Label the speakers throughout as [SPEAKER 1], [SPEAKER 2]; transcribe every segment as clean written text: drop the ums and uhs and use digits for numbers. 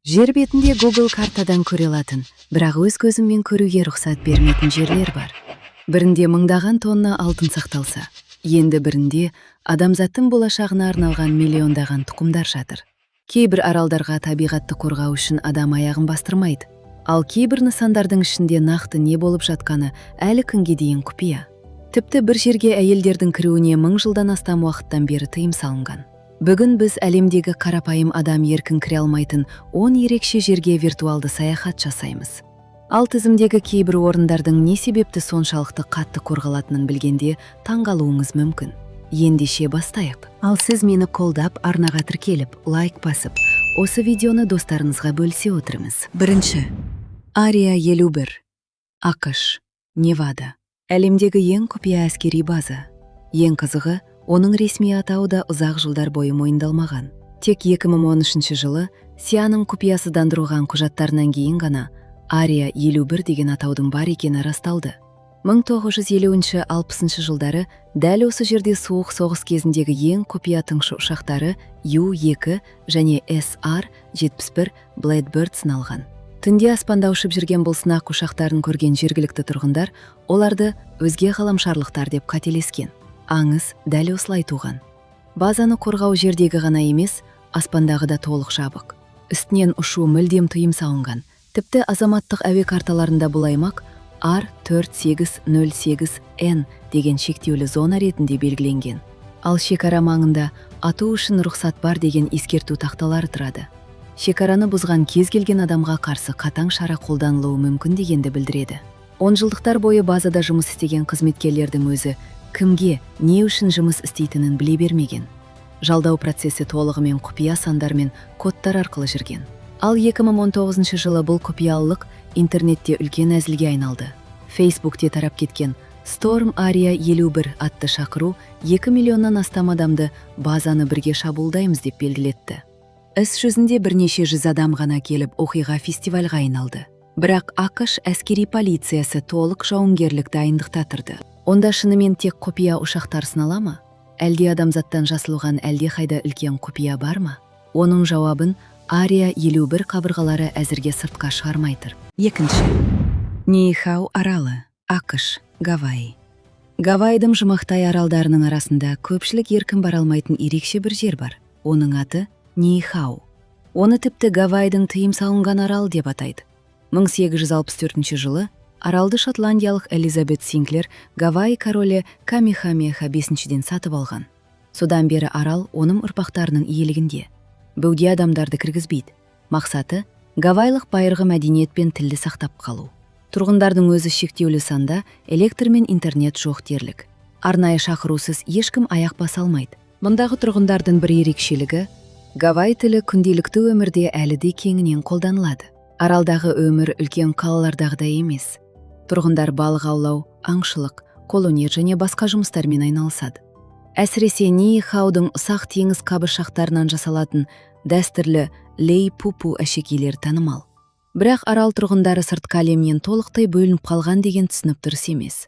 [SPEAKER 1] Жер бетінде Google картадан көре алатын, бірақ өз көзіңмен көруге рұқсат бермейтін жерлер бар. Бірінде мыңдаған тонна алтын сақталса, енді бірінде адамзаттың болашағына арналған миллиондаған тұқымдар жатыр. Кейбір аралдарға табиғатты қорғау үшін адам аяғын бастырмайды. Ал кейбір нысандардың ішінде нақты не болып жатқаны әлі күнге дейін құпия. Тіпті бір жерге әйелдердің кіруіне 1000 жылдан астам уақыттан бері тыйым салынған. Бүгін біз әлемдегі қарапайым адам еркін кіре алмайтын 10 ерекше жерге виртуалды саяхат жасаймыз. Ал тізімдегі кейбір орындардың не себепті соншалықты қатты қорғалатынын білгенде таңғалуыңыз мүмкін. Ендеше бастайық. Ал сіз мені қолдап, арнаға тіркеліп, лайк басып, осы видеоны достарыңызға бөлісе отырыңыз. Бірінші. Ария 51. АҚШ, Невада. Әлемдегі ең құпия әскери база. Ең қызығы, оның ресми атауы да ұзақ жылдар бойы мойындалмаған. Тек 2013 жылы СИА-ның құпиясыздандырылған құжаттарынан кейін ғана Ария 51 деген атаудың бар екені расталды. 1950-60 жылдары дәл осы жерде суық соғыс кезіндегі ең құпия тыңшы ұшақтары Ю-2 және SR-71 Blackbird сыналған. Түнде аспанда ұшып жүрген бұл сынақ ұшақтарын көрген жергілікті тұрғындар оларды өзге ғаламшарлықтар деп қателескен. Аңыз дәл осылай туған. Базаны қорғау жердегі ғана емес, аспандағы да толық жабық. Үстінен ұшу мүлдем тыйым салынған. Тіпті азаматтық әуе карталарында бұл аймақ R4808N деген шектеулі зона ретінде белгіленген. Ал шекара маңында ату үшін рұқсат бар деген ескерту тақталары тұрады. Шекараны бұзған кез келген адамға қарсы қатаң шара қолданылуы мүмкін дегенді білдіреді. 10 жылдықтар бойы базада жұмыс істеген қызметкерлердің өзі кімге, не үшін жұмыс істейтінін біле бермеген. Жалдау процесі толығымен құпия сандар мен кодтар арқылы жүрген. Ал 2019 жылы бұл құпиялылық интернетте үлкен әзілге айналды. Фейсбукте тарап кеткен «Storm Area 51» атты шақыру 2 миллионнан астам адамды базаны бірге шабуылдаймыз деп белгілетті. Іс жүзінде бірнеше жүз адам ғана келіп, оқиға фестивальға айналды. Бірақ АҚШ әскери полициясы толық жауынгерлік дайындықта тұрды. Онда шынымен тек құпия ұшақтар сынала ма? Әлде адамзаттан жасырылған әлдеқайда үлкен құпия бар ма? Оның жауабын Ария 51 қабырғалары әзірге сыртқа шығармай тұр. Екінші. Ниихау аралы, АҚШ, Гавайи. Гавайидың жұмақтай аралдарының арасында көпшілік еркін бара алмайтын ерекше бір жер бар. Оның аты Ниихау. Оны тіпті Гавайидың тыйым салынған аралы деп атайды. 1864 жылы аралды шотландиялық Элизабет Синклер Гавайи королі Камехамеха бесіншіден сатып алған. Содан бері арал оның ұрпақтарының иелігінде. Бөгде адамдарды кіргізбейді. Мақсаты – гавайлық байырғы мәдениет пен тілді сақтап қалу. Тұрғындардың өзі шектеулі санда, электр мен интернет жоқ дерлік. Арнайы шақырусыз ешкім аяқ баса алмайды. Мұндағы тұрғындардың бір ерекшелігі – гавай тілі күнделікті өмірде әлі де кеңінен қолданылады. Аралдағы өмір үлкен қалалардағыдай емес. Тұрғындар балық аулау, аңшылық, қолөнер және басқа жұмыстармен айналысады. Әсіресе Ниихаудың ұсақ теңіз қабыршақтарынан жасалатын дәстүрлі лей пупу әшекейлері танымал. Бірақ арал тұрғындары сыртқы әлемнен толықтай бөлініп қалған деген түсінік дұрыс емес.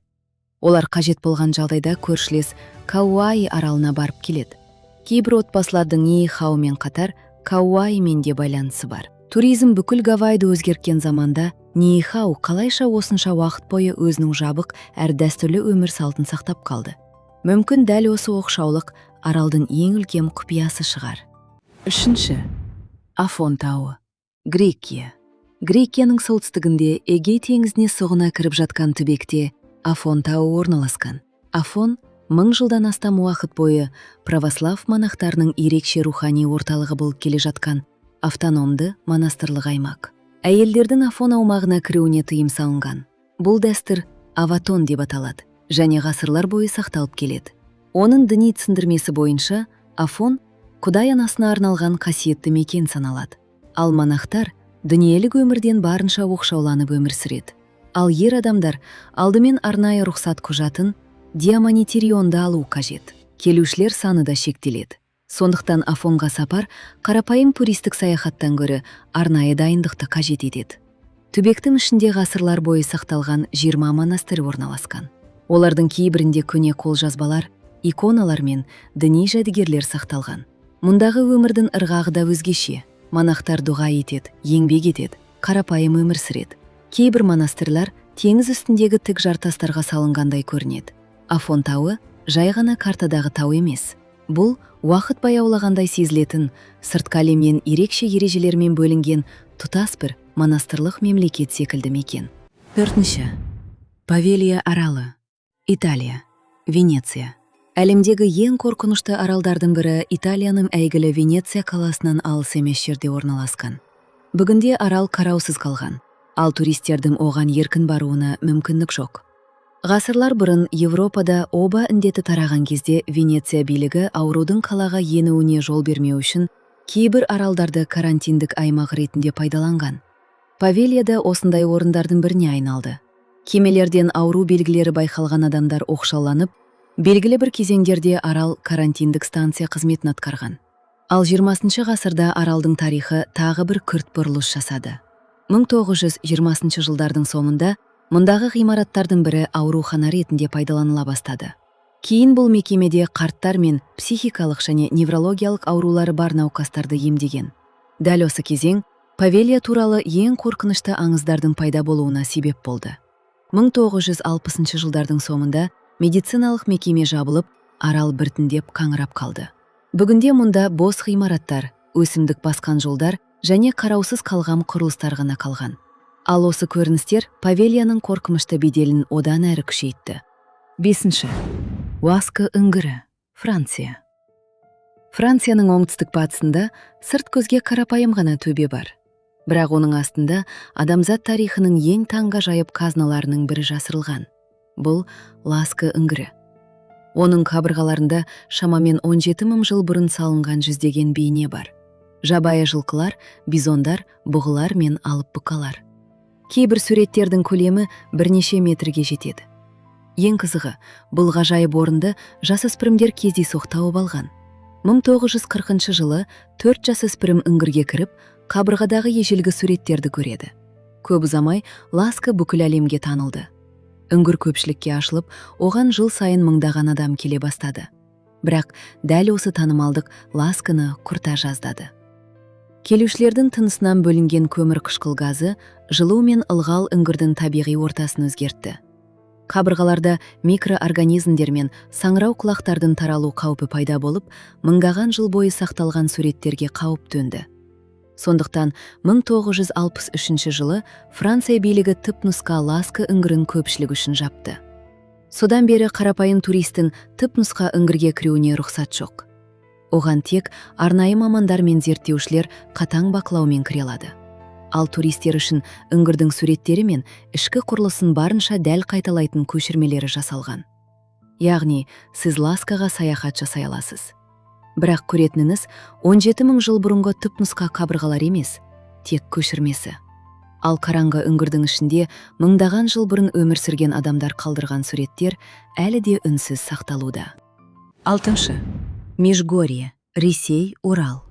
[SPEAKER 1] Олар қажет болған жағдайда көршілес Кауаи аралына барып келеді. Кейбір отбасылардың Ниихаумен қатар Кауаимен де байланысы бар. Туризм бүкіл Гавайды өзгерткен заманда Ниихау қалайша осынша уақыт бойы өзінің жабық әрі дәстүрлі өмір салтын сақтап қалды? Мүмкін, дәл осы оқшаулық аралдың ең үлкен құпиясы шығар. Үшінші. Афон тауы, Грекия. Грекияның солтүстігінде, Эгей теңізіне сұғына кіріп жатқан түбекте Афон тауы орналасқан. Афон 1000 жылдан астам уақыт бойы православ монахтарының ерекше рухани орталығы болып келе жатқан автономды монастырлық аймақ. Әйелдердің Афон аумағына кіруіне тыйым салынған. Бұл дәстүр аватон деп аталады және ғасырлар бойы сақталып келеді. Оның діни түсіндірмесі бойынша, Афон Құдай анасына арналған қасиетті мекен саналады. Ал монахтар дүниелік өмірден барынша оқшауланып өмір сүреді. Ал ер адамдар алдымен арнайы рұқсат құжатын, диаманитерионды алу қажет. Келушілер саны да шектеледі. Сондықтан Афонға сапар қарапайым туристік саяхаттан гөрі арнайы дайындықты қажет етеді. Түбектің ішінде ғасырлар бойы сақталған 20 монастырь орналасқан. Олардың кейбірінде көне қолжазбалар, иконалар мен діни жәдігерлер сақталған. Мұндағы өмірдің ырғағы да өзгеше. Монахтар дұға етеді, еңбек етеді, қарапайым өмір сүреді. Кейбір монастырьлар теңіз үстіндегі тік жартастарға салынғандай көрінеді. Афон тауы жай ғана картадағы тау емес. Бұл уақыт баяулағандай сезілетін, сыртқы әлемнен ерекше ережелермен бөлінген тұтас бір монастырлық мемлекет секілді мекен. Төртінші. Павелия аралы. Италия. Венеция. Әлемдегі ең қорқынышты аралдардың бірі Италияның әйгілі Венеция қаласынан алыс емес жерде орналасқан. Бүгінде арал қараусыз қалған, ал туристердің оған еркін баруына мүмкіндік жоқ. Ғасырлар бұрын Европада оба індеті тараған кезде Венеция билігі аурудың қалаға енуіне жол бермеу үшін кейбір аралдарды карантиндік аймақ ретінде пайдаланған. Павелия да осындай орындардың біріне айналды. Кемелерден ауру белгілері байқалған адамдар оқшауланып, белгілі бір кезеңдерде арал карантиндік станция қызметін атқарған. Ал 20 ғасырда аралдың тарихы тағы бір күрт бұрылыс жасады. 1920 жылдардың соңында мұндағы ғимараттардың бірі аурухана ретінде пайдаланыла бастады. Кейін бұл мекемеде қарттар мен психикалық және неврологиялық аурулары бар науқастарды емдеген. Дәл осы кезең Павелия туралы ең қорқынышты аңыздардың пайда болуына себеп болды. 1960 жылдардың соңында медициналық мекеме жабылып, арал біртіндеп қаңырап қалды. Бүгінде мұнда бос ғимараттар, өсімдік басқан жолдар және қараусыз қалған құрылыстар ғана қалған. Ал осы көріністер Павелияның қорқынышты беделін одан әрі күшейтті. Бесінші. Ласко үңгірі, Франция. Францияның оңтүстік батысында сырт көзге қарапайым ғана төбе бар. Бірақ оның астында адамзат тарихының ең таңғажайып қазыналарының бірі жасырылған. Бұл Ласко үңгірі. Оның қабырғаларында шамамен 17 мың жыл бұрын салынған жүздеген бейне бар. Жабайы жылқылар, бизондар, бұғылар мен алып бұқалар. Кейбір суреттердің көлемі бірнеше метрге жетеді. Ең қызығы, бұл ғажайып орынды жасөспірімдер кездейсоқ тауып алған. 1940 жылы төрт жасөспірім үңгірге кіріп, қабырғадағы ежелгі суреттерді көреді. Көп ұзамай Ласко бүкіл әлемге танылды. Үңгір көпшілікке ашылып, оған жыл сайын мыңдаған адам келе бастады. Бірақ дәл осы танымалдық Ласконы құрта жаздады. Келушілердің тынысынан бөлінген көмір қышқыл газы жылу мен ылғал үңгірдің табиғи ортасын өзгертті. Қабырғаларда микроорганизмдер мен саңырау құлақтардың таралу қаупі пайда болып, мыңдаған жыл бойы сақталған суреттерге қауіп төнді. Сондықтан 1963 жылы Франция билігі түпнұсқа Ласко үңгірін көпшілік үшін жапты. Содан бері қарапайым туристің түпнұсқа үңгірге кіруіне рұқсат жоқ. Оған тек арнайы мамандар мен зерттеушілер қатаң бақылаумен кіре алады. Ал туристер үшін үңгірдің суреттері мен ішкі құрылысын барынша дәл қайталайтын көшірмелері жасалған. Яғни, сіз Ласкаға саяхат жасай аласыз. Бірақ көретініңіз 17 мың жыл бұрынғы түпнұсқа қабырғалар емес, тек көшірмесі. Ал қараңғы үңгірдің ішінде мыңдаған жыл бұрын өмір сүрген адамдар қалдырған суреттер әлі де үнсіз сақталуда. Алтыншы. Межгорье, Ресей, Урал.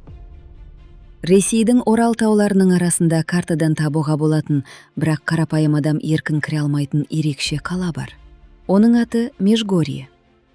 [SPEAKER 1] Ресейдің Орал тауларының арасында картадан табуға болатын, бірақ қарапайым адам еркін кіре алмайтын ерекше қала бар. Оның аты Межгорье.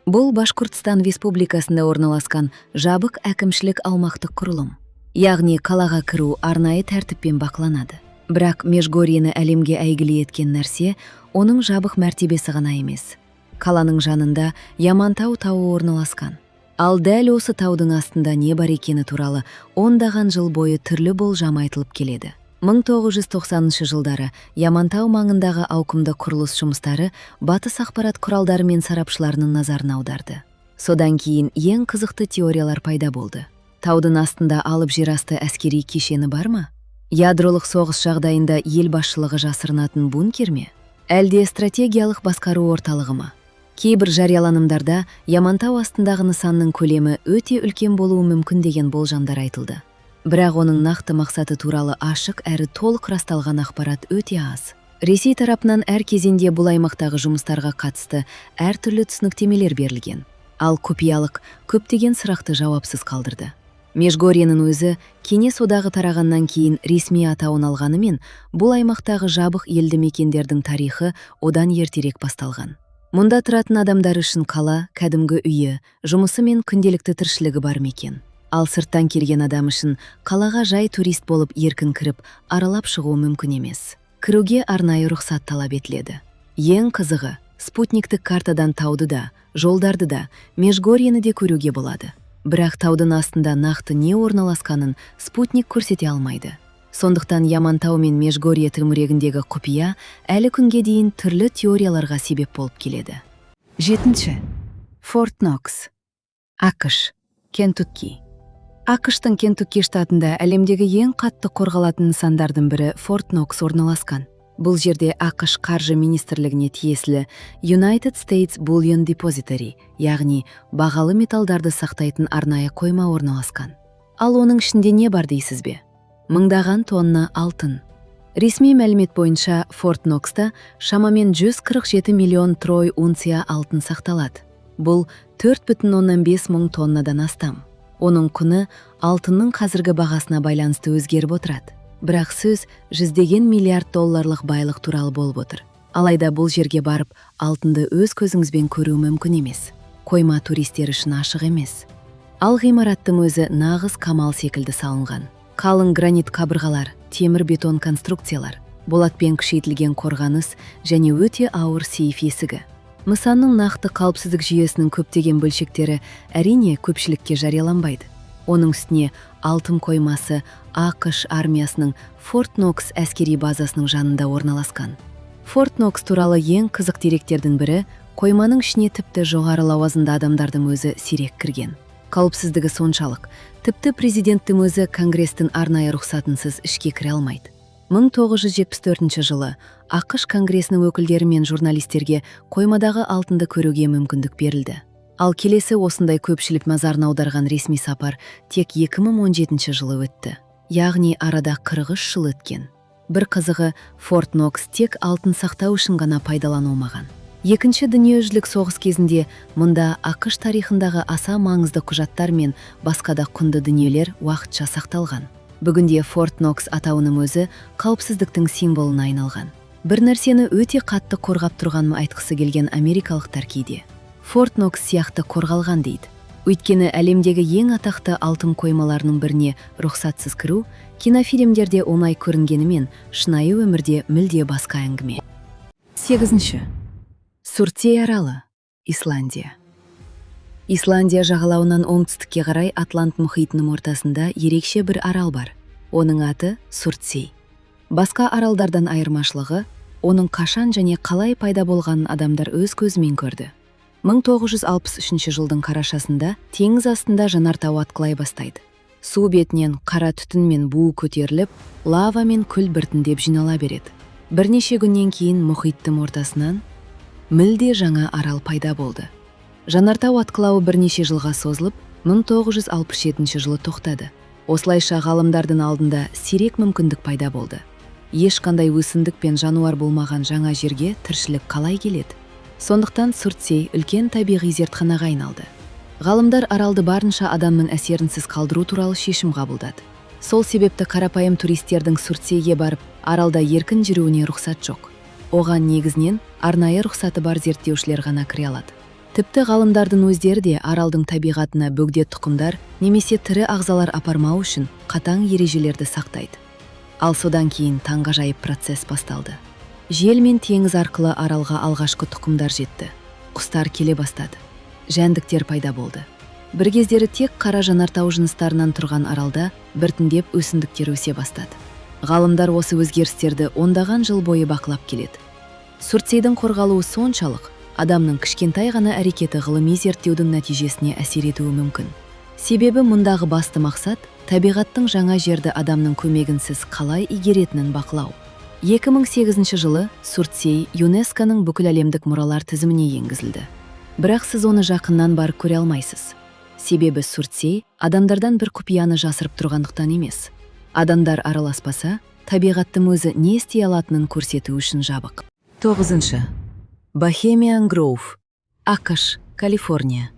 [SPEAKER 1] Бұл Башқұртстан Республикасында орналасқан жабық әкімшілік аумақтық құрылым. Яғни қалаға кіру арнайы тәртіппен бақыланады. Бірақ Межгорьені әлемге әйгілі еткен нәрсе оның жабық мәртебесі ғана емес. Қаланың жанында Ямантау тауы орналасқан. Ал дәл осы таудың астында не бар екені туралы ондаған жыл бойы түрлі болжам айтылып келеді. 1990 жылдары Ямантау маңындағы ауқымды құрылыс жұмыстары батыс ақпарат құралдары мен сарапшыларының назарын аударды. Содан кейін ең қызықты теориялар пайда болды. Таудың астында алып жерасты әскери кешені бар ма? Ядролық соғыс жағдайында ел басшылығы жасырынатын бункер ме? Әлде стратегиялық басқару орталығы ма? Кейбір жарияланымдарда Ямантау астындағы нысанның көлемі өте үлкен болуы мүмкін деген болжамдар айтылды. Бірақ оның нақты мақсаты туралы ашық әрі толық расталған ақпарат өте аз. Ресей тарапынан әр кезеңде бұл аймақтағы жұмыстарға қатысты әртүрлі түсініктемелер берілген. Ал құпиялық көптеген сұрақты жауапсыз қалдырды. Межгорьенің өзі Кеңес Одағы тарағаннан кейін ресми атауын алғанымен, бұл аймақтағы жабық елді мекендердің тарихы одан ертерек басталған. Мұнда тұратын адамдар үшін қала кәдімгі үйі, жұмысы мен күнделікті тіршілігі бар мекен. Ал сырттан келген адам үшін қалаға жай турист болып еркін кіріп, аралап шығу мүмкін емес. Кіруге арнайы рұқсат талап етіледі. Ең қызығы, спутниктік картадан тауды да, жолдарды да, Межгорьені де көруге болады. Бірақ таудың астында нақты не орналасқанын спутник көрсете алмайды. Сондықтан Ямантау мен Межгорье төңірегіндегі құпия әлі күнге дейін түрлі теорияларға себеп болып келеді. Жетінші. Форт Нокс. АҚШ. Кентукки. АҚШ-тың Кентукки штатында әлемдегі ең қатты қорғалатын нысандардың бірі Форт Нокс орналасқан. Бұл жерде АҚШ қаржы министрлігіне тиесілі United States Bullion Depository, яғни бағалы металдарды сақтайтын арнайы қойма орналасқан. Ал оның ішінде не бар дейсіз бе? Мыңдаған тонна алтын. Ресми мәлімет бойынша, Форт Нокста шамамен 147 миллион трой унция алтын сақталады. Бұл 4,5 мың тоннадан астам. Оның құны алтынның қазіргі бағасына байланысты өзгеріп отырады. Бірақ сөз жүздеген миллиард долларлық байлық туралы болып отыр. Алайда бұл жерге барып, алтынды өз көзіңізбен көру мүмкін емес. Қойма туристер үшін ашық емес. Ал ғимараттың өзі нағыз қамал секілді салынған. Қалың гранит қабырғалар, темір бетон конструкциялар, болатпен күшейтілген қорғаныс және өте ауыр сейф есігі. Нысанның нақты қауіпсіздік жүйесінің көптеген бөлшектері, әрине, көпшілікке жарияланбайды. Оның үстіне алтын қоймасы АҚШ армиясының Форт Нокс әскери базасының жанында орналасқан. Форт Нокс туралы ең қызық деректердің бірі: қойманың ішіне тіпті жоғары лауазымды адамдардың өзі сирек кірген. Қауіпсіздігі соншалық, тіпті президенттің өзі конгресстің арнайы рұқсатынсыз ішке кіре алмайды. 1974 жылы АҚШ конгресінің өкілдері мен журналистерге қоймадағы алтынды көруге мүмкіндік берілді. Ал келесі осындай көпшілік назарын аударған ресми сапар тек 2017 жылы өтті. Яғни арада 43 жыл өткен. Бір қызығы, Форт Нокс тек алтын сақтау үшін ғана пайдаланылмаған. Екінші дүниежүзілік соғыс кезінде мұнда АҚШ тарихындағы аса маңызды құжаттар мен басқа да құнды дүниелер уақытша сақталған. Бүгінде Форт Нокс атауының өзі қауіпсіздіктің символына айналған. Бір нәрсені өте қатты қорғап тұрғанын айтқысы келген америкалықтар кейде Форт Нокс сияқты қорғалған дейді. Өйткені әлемдегі ең атақты алтын қоймаларының біріне рұқсатсыз кіру кинофильмдерде оңай көрінгенімен, шынайы өмірде мүлде басқа әңгіме. Сегізінші. Суртей аралы, Исландия. Исландия жағалауынан оңтүстікке қарай Атлант мұхитының ортасында ерекше бір арал бар. Оның аты Суртсей. Басқа аралдардан айырмашылығы: оның қашан және қалай пайда болғанын адамдар өз көзімен көрді. 1963 жылдың қарашасында теңіз астында жанартау атқылай бастайды. Су бетінен қара түтін мен бу көтеріліп, лава мен күл біртіндеп жинала береді. Бірнеше күннен кейін мұхиттың ортасынан мүлде жаңа арал пайда болды. Жанартау атқылауы бірнеше жылға созылып, 1967 жылы тоқтады. Осылайша ғалымдардың алдында сирек мүмкіндік пайда болды: ешқандай өсімдік пен жануар болмаған жаңа жерге тіршілік қалай келеді? Сондықтан Суртсей үлкен табиғи зертханаға айналды. Ғалымдар аралды барынша адамның әсерінсіз қалдыру туралы шешім қабылдады. Сол себепті қарапайым туристердің Суртсейге барып, аралда еркін жүруіне рұқсат жоқ. Оған негізінен арнайы рұқсаты бар зерттеушілер ғана кіре алады. Тіпті ғалымдардың өздері де аралдың табиғатына бөгде тұқымдар немесе тірі ағзалар апармау үшін қатаң ережелерді сақтайды. Ал содан кейін таңғажайып процесс басталды. Жел мен теңіз арқылы аралға алғашқы тұқымдар жетті. Құстар келе бастады, жәндіктер пайда болды. Бір кездері тек қара жанартау жыныстарынан тұрған аралда біртіндеп өсімдіктер өсе бастады. Ғалымдар осы өзгерістерді ондаған жыл бойы бақылап келеді. Суртсейдің қорғалуы соншалық, адамның кішкентай ғана әрекеті ғылыми зерттеудің нәтижесіне әсер етуі мүмкін. Себебі мұндағы басты мақсат – табиғаттың жаңа жерді адамның көмегінсіз қалай игеретінін бақылау. 2008 жылы Суртсей ЮНЕСКО-ның бүкіләлемдік мұралар тізіміне енгізілді. Бірақ сіз оны жақыннан барып көре алмайсыз. Себебі Суртсей адамдардан бір құпияны жасырып тұрғандықтан емес, адамдар араласпаса, табиғаттың өзі не істей алатынын көрсету үшін жабық. Тоғызыншы. Бохемиан Гроув, АҚШ, Калифорния.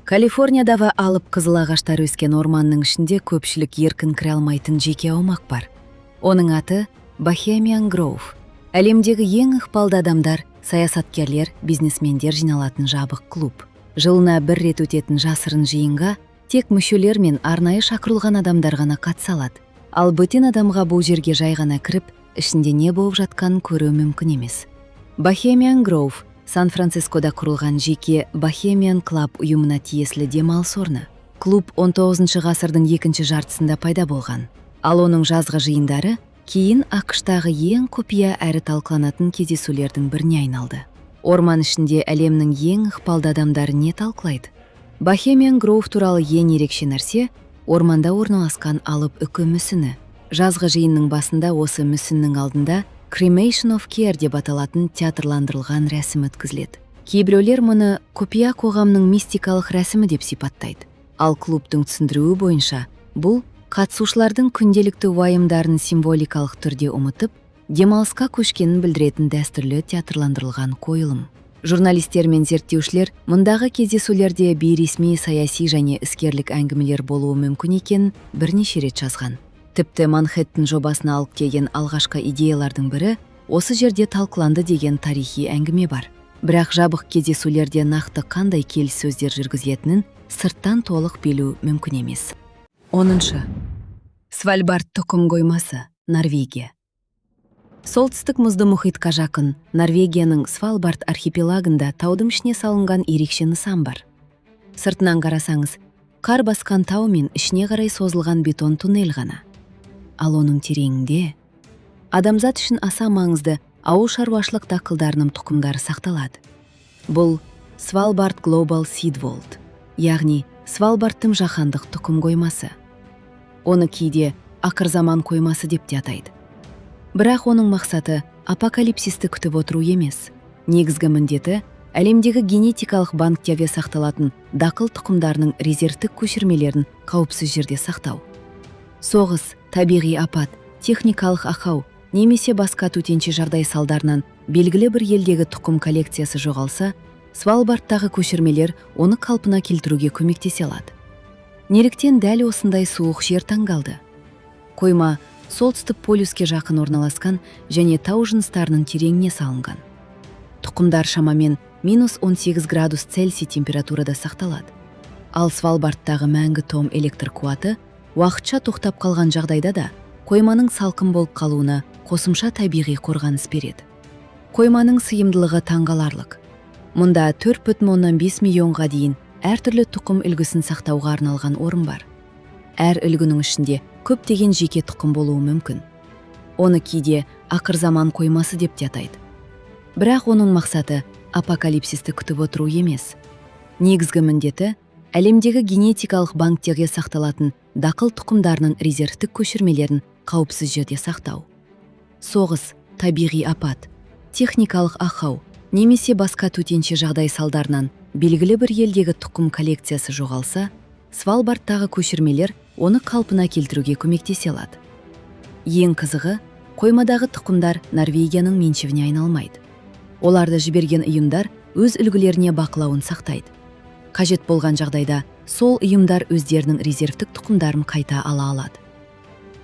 [SPEAKER 1] Калифорниядағы алып қызыл ағаштар өскен орманның ішінде көпшілік еркін кіре алмайтын жеке аумақ бар. Оның аты Бохемиан Гроув. Әлемдегі ең ықпалды адамдар, саясаткерлер, бизнесмендер жиналатын жабық клуб. Жылына бір рет өтетін жасырын жиынға Тек мүшелер мен арнайы шақырылған адамдар ғана қатыса алады. Ал бөтен адамға бұл жерге жай ғана кіріп, ішінде не болып жатқанын көру мүмкін емес. Bohemian Grove – Сан-Францискода құрылған жеке Bohemian Club ұйымына тиесілі демалыс орны. Клуб 19 ғасырдың екінші жартысында пайда болған. Ал оның жазғы жиындары кейін АҚШ-тағы ең құпия әрі талқыланатын кездесулердің біріне айналды. Орман ішінде әлемнің ең ықпалды адамдары не талқылайды? Bohemian Grove туралы ең ерекше нәрсе – орманда орналасқан алып үкі мүсіні. Жазғы жиынның басында осы мүсіннің алдында Cremation of Care деп аталатын театрландырылған рәсім өткізіледі. Кейбіреулер мұны құпия қоғамның мистикалық рәсімі деп сипаттайды. Ал клубтың түсіндіруі бойынша, бұл қатысушылардың күнделікті уайымдарын символикалық түрде ұмытып, демалысқа көшкенін білдіретін дәстүрлі театрландырылған қойылым. Журналистер мен зерттеушілер мұндағы кездесулерде бейресми саяси және іскерлік әңгімелер болуы мүмкін екенін бірнеше рет жазған. Тіпті Манхэттен жобасына алып келген алғашқы идеялардың бірі осы жерде талқыланды деген тарихи әңгіме бар. Бірақ жабық кездесулерде нақты қандай келіссөздер жүргізілетінін сырттан толық білу мүмкін емес. 10. Свальбард тұқым қоймасы, Норвегия. Солтүстік мұзды мұхитқа жақын Норвегияның Свалбард архипелагында таудың ішіне салынған ерекше нысан бар. Сыртынан қарасаңыз, қар басқан тау мен ішіне қарай созылған бетон туннель ғана. Ал оның тереңінде адамзат үшін аса маңызды ауыл шаруашылық дақылдарының тұқымдары сақталады. Бұл Свалбард Global Seed Vault, яғни Свалбардтың жаһандық тұқым қоймасы. Оны кейде ақырзаман қоймасы деп те атайды. Бірақ оның мақсаты апокалипсисті күтіп отыру емес. Негізгі міндеті – әлемдегі генетикалық банктерде сақталатын дақыл тұқымдарының резервтік көшірмелерін қауіпсіз жерде сақтау. Соғыс, табиғи апат, техникалық ақау немесе басқа төтенше жағдай салдарынан белгілі бір елдегі тұқым коллекциясы жоғалса, Свалбардтағы көшірмелер оны қалпына келтіруге көмектесе алады. Неліктен дәл осындай суық жер таңдалды? Қойма солтүстік полюске жақын орналасқан және тау жыныстарының тереңіне салынған. Тұқымдар шамамен минус 18 градус Цельсий температурада сақталады. Ал Свалбардтағы мәңгі том электр қуаты уақытша тоқтап қалған жағдайда да қойманың салқын болып қалуына қосымша табиғи қорғаныс береді. Қойманың сыйымдылығы таңғаларлық. Мұнда 4,5 миллионға дейін әртүрлі тұқым үлгісін сақтауға арналған орын бар. Әр үлгінің ішінде көптеген жеке тұқым болуы мүмкін. Оны кейде ақырзаман қоймасы деп те атайды. Бірақ оның мақсаты апокалипсисті күтіп отыру емес. Негізгі міндеті – әлемдегі генетикалық банктерге сақталатын дақыл тұқымдарының резервтік көшірмелерін қауіпсіз жерде сақтау. Соғыс, табиғи апат, техникалық ақау немесе басқа төтенше жағдай салдарынан белгілі бір елдегі тұқым коллекциясы жоғалса, Свалбардтағы көшірмелер оны қалпына келтіруге көмектесе алады. Ең қызығы, қоймадағы тұқымдар Норвегияның меншігіне айналмайды. Оларды жіберген ұйымдар өз үлгілеріне бақылауын сақтайды. Қажет болған жағдайда сол ұйымдар өздерінің резервтік тұқымдарын қайта ала алады.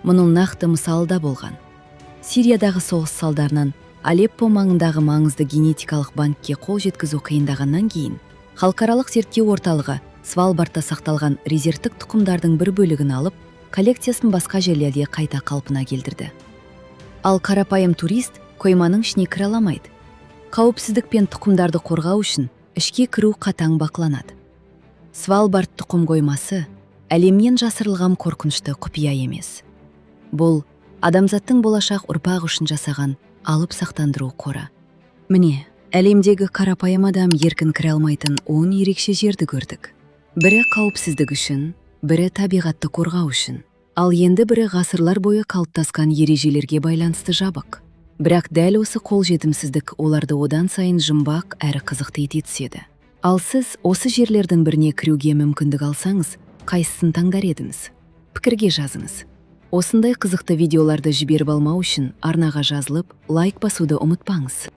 [SPEAKER 1] Мұның нақты мысалы да болған. Сириядағы соғыс салдарынан Алеппо маңындағы маңызды генетикалық банкке қол жеткізу қиындағаннан кейін халықаралық зерттеу орталығы Свалбардта сақталған резервтік тұқымдардың бір бөлігін алып, коллекциясын басқа жерлерде қайта қалпына келтірді. Ал қарапайым турист қойманың ішіне кіре аламайды. Қауіпсіздік пен тұқымдарды қорғау үшін ішке кіру қатаң бақыланады. Свалбард тұқым қоймасы әлемнен жасырылған қорқынышты құпия емес. Бұл адамзаттың болашақ ұрпақ үшін жасаған алып сақтандыру қоры. Міне, әлемдегі қарапайым адам еркін кіре алмайтын 10 ерекше жерді көрдік. Бірі қауіпсіздік үшін, бірі табиғатты қорғау үшін, ал енді бірі ғасырлар бойы қалыптасқан ережелерге байланысты жабық. Бірақ дәл осы қолжетімсіздік оларды одан сайын жұмбақ әрі қызықты ете түседі. Ал сіз осы жерлердің біріне кіруге мүмкіндік алсаңыз, қайсысын таңдар едіңіз? Пікірге жазыңыз. Осындай қызықты видеоларды жіберіп алмау үшін арнаға жазылып, лайк басуды ұмытпаңыз.